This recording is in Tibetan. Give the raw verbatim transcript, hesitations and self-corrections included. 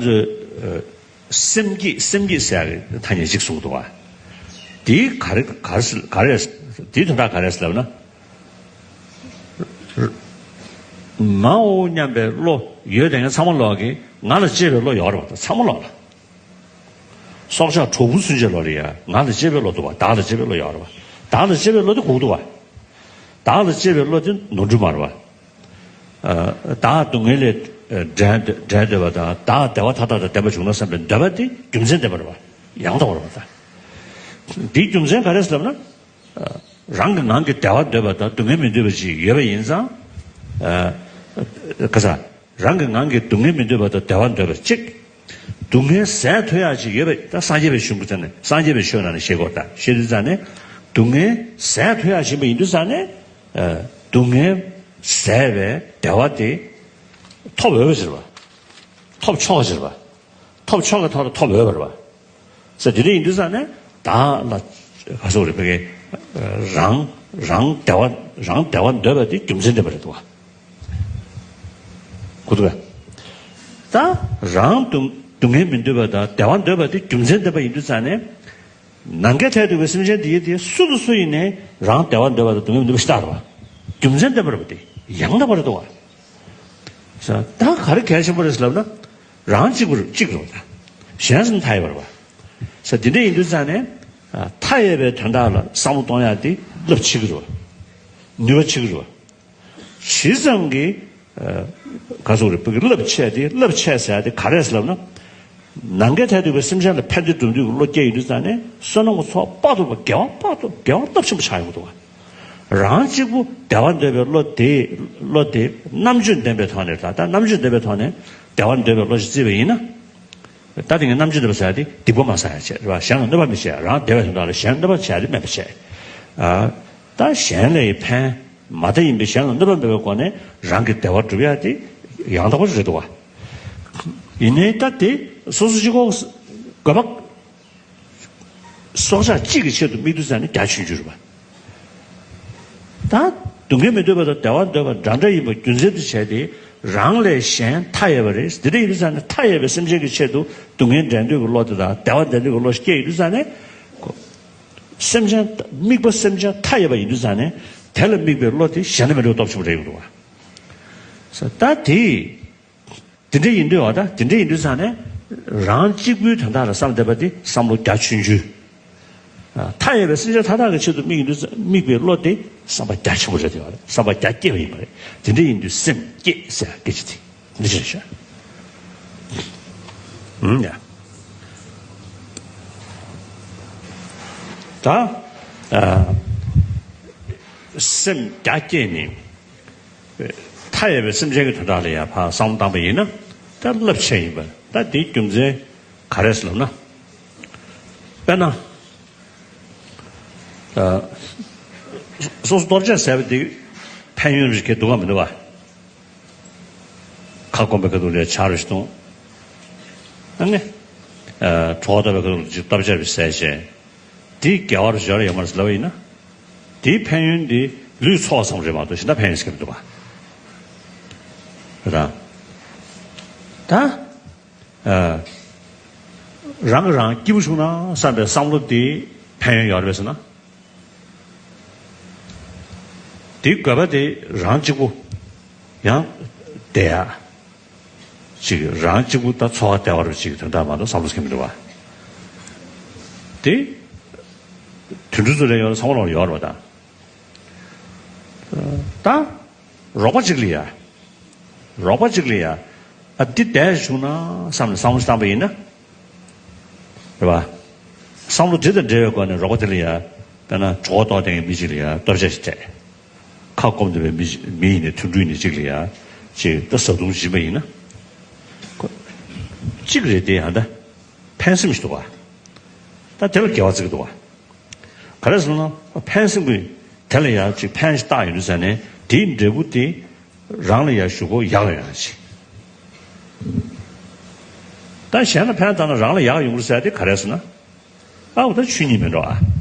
ཚོས་སེམས་བསྐྱེད་སེམས་བསྐྱེད་ཟེར་ཡག་གི་ཐ་སྙད་ཅིག་གསུངས་འདུག་བ། དེའི་ག་རེ་ག་རེ་ག་རེ་དེའི་དོན་དག་ག་རེ་ཟེར་ལབ་ན། མའོ་སྙམ་པའི་བློ་ཡོད་དེ་ངས་ཚང་མ་ལོག་གི་ང་ལ་གཅེས་པའི་བློ་ཡོད་རེད་བ། ཚང་མ་ལོག་ལ། སྲོག་ཆགས་གྲོག་སྦུར་ཚུན་ཆད་ལོག་ལ་ཡ་ང་ལ་གཅེས་པའི་བློ་འདུག་བ། བདག་ལ་གཅེས་པའི་བློ་ཡོད་རེད་བ། བདག་ལ་གཅེས་པའི་བློ་དེ་གོ་འདུག་བ། བདག་ལ་གཅེས་པའི་བློ་དེ་ནོར་འཁྲུལ་མ་རེད་བ། བདག་སྡུག་བསྔལ་ལས་བྲལ་བྲལ་འདོད་པ་དང་བདག་བདེ་བ་མཐའ་དག་དང་ལྡན་པ་བྱུང་ན་བསམ་པའི་འདོད་པ་དེ་རྒྱུ་མཚན་ལྡན་པ་རེད་བ། ཡང་དག་པ་རེད་བ། ད་འདིའི་རྒྱུ་མཚན་ག་རེ་ཟེར་ལབ་ན། རང་གི་ངང་གིས་བདེ་བ་འདོད་པ་དང་སྡུག་བསྔལ་མི་འདོད་པ་ཅིག་ཡོད་པ་ཡིན་ཙང་། ཨ། ག་ས། རང་གི་ངང་གིས་སྡུག་བསྔལ་མི་འདོད་པ་དང་བདེ་བ་འདོད་པ་གཅིག་སྡུག་བསྔལ་ཟད་ཐུབ་ཡག་ཅིག་ཡོད་པ་ད་སངས་རྒྱས་པའི་གཞུང་གི་ཐད་ནས་སངས་རྒྱས་པའི་ཆོས་ནང་ནས་བཤད་དགོས་ད་བཤད་དུས་ཙང་ནས་སྡུག་བསྔལ་ཟད་ཐུབ་ཡག་ཅིག་ཡིན་པ་ཡིན་དུས་ཙང་ནས། ཨ། སྡུག་བསྔལ་ཟད་པའི་བདེ་བ་དེ་ཐོབ་འོས་པ་ཅིག་རེད་བ། ཐོབ་ཆོག་གི་ཟེར་བ། ཐོབ་ཆོག་གི་ཐོག་ལ་ཐོབ་འོས་པ་རེད་བ། ཟེར་དེ་འདྲ་ཡིན་དུས་ཙང་ནས་བདག་ལ་ག་ཟེར་རེད་བ་གི། རང་རང་བདེ་བ་རང་བདེ་བ་འདོད་པ་དེ་རྒྱུ་མཚན་ལྡན་པ་རེད་འདུག་བ། གོ་འདུག་ག་ད་རང་སྡུག་སྡུག་བསྔལ་མི་འདོད་པ་དང་བདེ་བ་འདོད་པ་དེ་རྒྱུ་མཚན་ལྡན་པ་ཡིན་དུས་ཙང་ནས། ནམ་མཁའི་མཐས་གཏུགས་པའི་སེམས་ཅན་འདི་ཡི་དེ་སུ་དང་སུ་ཡིན་ནའི་རང་བདེ་བ་འདོད་པ་དང་སྡུག་བསྔལ་མི་འདོད་པ་ཞེ་དྲག་རེད་བ། རྒྱུ་མཚན་ལྡན་པ་རེད་བ་དེ་ཡང་དག་པ་རེད་འདུག་བ། ས་ད་ག་རེ་གལ་ཆེན་པོ་རེད་ཟེར་ལབ་ན། རང་གཅིག་པུ་གཅིག་རེད་བ་ད། གཞན་སེམས་མཐའ་ཡས་པ་རེད་བ། ས་དེ་འདྲ་ཡིན་དུས་ཙང་ནས། མཐའ་ཡས་པའི་དོན་དག་ལ་བསམ་བློ་གཏོང་ཡག་དེ་རླབས་ཆེ་གི་རེད་བ། ནུས་པ་ཆེ་གི་རེད་བ། ཇི་ཙམ་གྱིས། ཨ། ག་ཟེར་རེད་བོད་ཀྱི་རླབས་ཆེ་དེ་རླབས་ཆེ་ཟེར་ཡག་དེ་ག་རེ་ཟེར་ལབ་ན། ནམ་མཁའི་མཐས་གཏུགས་པའི་སེམས་ཅན་ལ་ཕན་བདེ་སྒྲུབ་འདོད་ཀྱི་བློ་སྐྱེ་ཡོང་དུས་ཙང་ནས་བསོད་ནམས་ཀྱི་ཚོགས་དཔག་ཏུ་མེད་པ་དགེ་བ་དཔག་ཏུ་དགེ་བ་རླབས་ཆེན་པོ་ཆགས་ཡོང་གི་འདུག་བ། རང་གཅིག་པུ་བདེ་བ་འདོད་པའི་བློ་དེ་བློ་དེ་རྣམ་དཔྱོད་ལྡན་པའི་ཐོག་ནས་ད་ལྟ་རྣམ་དཔྱོད་ལྡན་པའི་ཐོག་ནས་བདེ་བ་འདོད་པའི་བློ་ཞིག་བརྩིས་པ་ཡིན་ན། ད་དེ་ངས་རྣམ་དཔྱོད་ལྡན་པ་ཟེར་ཡག་དེ་སྡིག་པ་མ་བསགས་ཡག་བྱས་རེད་བ། གཞན་ལ་གནོད་པ་མི་བྱེད་ཡག་རང་བདེ་བའི་དོན་དག་ལ་གཞན་ལ་གནོད་པ་བྱེད་ཡག་དེ་མེད་པ་བྱས། ཨ། ད་གཞན་ལ་ཡི་ཕན། མ་མཐའ་ཡིན་པའི་གཞན་ལ་གནོད་པ་མེད་པའི་སྒོ་ནས་རང་གི་བདེ་བ་སྒྲུབ་ཡག་དེ་ཡང་དག་པ་རེད་འདུག་བ། ཡིན་ནའི་ད་དེ་སོ་སོ་གཅིག་པོ་དགོས་པ། སྲོག་ཆགས་གཅིག་གི་ཆེད་དུ་དམིགས་དུས་ཙང་ནས་རྒྱ་ཆུང་ཆུང་རེད་བ། ད་སྡུག་བསྔལ་མི་འདོད་པ་དང་བདེ་བ་འདོད་པ་འདྲ་འདྲ་ཡིན་པ་རྒྱུ་མཚན་དུ་བྱས་ཏེ་རང་ལས་གཞན་མཐའ་ཡས་པ་རེད། དེ་འདྲ་ཡིན་དུས་ཙང་ནས་མཐའ་ཡས་པའི་སེམས་ཅན་གྱི་ཆེད་དུ་སྡུག་བསྔལ་འདྲེན་འདོད་ཀྱི་བློ་དེ་དང་བདེ་བ་འདྲེན་འདོད་ཀྱི་བློ་ཞིག་སྐྱེ་ཡོང་དུས་ཙང་ནས། སེམས་ཅན་དམིགས་པ་སེམས་ཅན་མཐའ་ཡས་པ་ཡིན་དུས་ཙང་ནས་དེ་ལ་དམིགས་པའི་བློ་དེ་གཞན་ལ་མི་འདྲ་བ་སྟོབས་ཆེན་པོ་རེད་འདུག་བ། ད་དེ། དེ་འདྲ་ཡིན་དུས་བ་ད་དེ་འདྲ་ཡིན་དུས་ཙང་ནས་རང་གཅིག་པུའི་དོན་དག་ལ་བསམ་བསྡད་པ་དེ་བསམ་བློ་རྒྱ་ཆུང་ཆུང་། མཐའ་ཡས་པའི་སེམས་ཅན་མཐའ་དག་གི་ཆེད་དུ་དམིགས་ཡིན་དུས་དམིགས་པའི་བློ་དེ་བསམ་པ་རྒྱ་ཆེན་པོ་རེད་དེ་བ་རེད། བསམ་པ་རྒྱ་བསྐྱེད་པ་ཡིན་པ་རེད། དེ་འདྲ་ཡིན་དུས་སེམས་བསྐྱེད་ཟེར་སྐད་ཆ་དེ་འདི་ཆེན་ཤོས། ཨུམ་ཡ། ད། ཨ། སེམས་རྒྱ་བསྐྱེད་ནས། མཐའ་ཡས་པའི་སེམས་ཅན་གྱི་དོན་དག་ལ་ཡང་ཕར་བསམ་བློ་བཏང་པ་ཡིན་ན་ད་རླབས་ཆེ་ཡིན་པ། ད་དེའི་རྒྱུ་མཚན་ག་རེ་ཟེར་ལབ་ན། དཔེར་ན། ཨ། སོ་སོ་གཏོར་བཅག་ཟེར་བ་དེ་ཕན་ཡོན་རེ་ཞིག་འདུག་གམ་མི་འདུག་བ། ཁ་སྐོམ་པའི་ཁ་ཐུག་ལ་ཇ་རེ་ཞིག་འཐུང་། ཨ་ནི། ཨ། གྲོད་ཁོག་ལྟ་བུའི་ཁ་ཐུག་ལ་ཅིག་གཏོར་བཅག་རེ་ཟས་བྱས། དེའི་དགེ་བ་རུ་སྦྱོར་ཡོད་མ་རེད་ཟེར་ལབ་པ་ཡིན་ན། དེའི་ཕན་ཡོན་དེ་ལུས་ཚོགས་ཙམ་རེད་མ་གཏོགས་གཞན་དག་ཕན་ཡོན་ཟེར་གྱི་མི་འདུག་བ། རེད་དང་། ད། ཨ། རང་གིས་རང་སྐྱིད་པོ་བྱུང་ན་བསམ་པའི་བསམ་བློ་དེ་ཕན་ཡོན་ཡོད་རེད་པས་ཟེར་ན། དེའི་དགོས་པ་དེ་རང་གཅིག་པུ་ཡང་བསྡད་ཡག་ཅིག་རང་གཅིག་པུ་ད་འཚོ་བ་བདེ་བ་རུ་ཅིག་དོན་དག་མ་གཏོགས་བསམ་བློ་ཟེར་གྱི་མི་འདུག་བ། དེ་དུད་འགྲོ་ཚོ་ལ་ཡོད་ན་ཚང་མ་ལ་ཡོད་རེད་པ་ད། ད་རོགས་པ་གཅིག་ལ་ཡ། རོགས་པ་གཅིག་ལ་ཡ། ཨ་འདི་བསྡད་བྱུང་ན་བསམ་ནས་བསམ་བློ་བཏང་པ་ཡིན་ན། རེད་པ། བསམ་བློ་འདི་དང་འབྲེལ་བའི་སྒོ་ནས་རོགས་པ་དེ་ལ་ཡ། དཔེར་ན་གྲོད་ཁོག་ལྟོགས་བསྡད་མཁན་མི་གཅིག་ལ་ཡ་གཏོར་བཅག་ཅིག་སྤྲད། ཁ་སྐོམ་བསྡད་པའི་མི་མི་ཡིན་ནའི་དུད་འགྲོ་ཡིན་ནའི་གཅིག་ལ་ཡ། ཅིག་ད་བཟའ་བཏུང་སྦྱིན་པ་ཡིན་ན། ཁོ། གཅིག་རེད་དེ་ཡང་ད། ཕན་སེམས་ཤིག་འདུག་པ། ད་དེ་ལ་དགེ་བ་བརྩི་གི་འདུག་པ། ག་རེ་ཟེར་ན་ཕན་སེམས་ཀྱི་དེ་ལ་ཡང་ཅིག་ཕན་ཞིག་བཏགས་ཡོང་དུས་ཙང་ནས་དེའི་འབྲས་བུ་དེ་རང་ལ་ཡང་ཞུ་གོ་ཡག་ལ་ཡང་ཅིག་ད་གཞན་ལ་ཕན་བཏགས་ན་རང་ལ་ཡག་ཡོང་གི་རེད་ཟེར་དེ་ག་རེ་ཟེར་ན། ཨའོ་ད་ཆོས་ཉིད་མིན་འགྲོ་ཨ།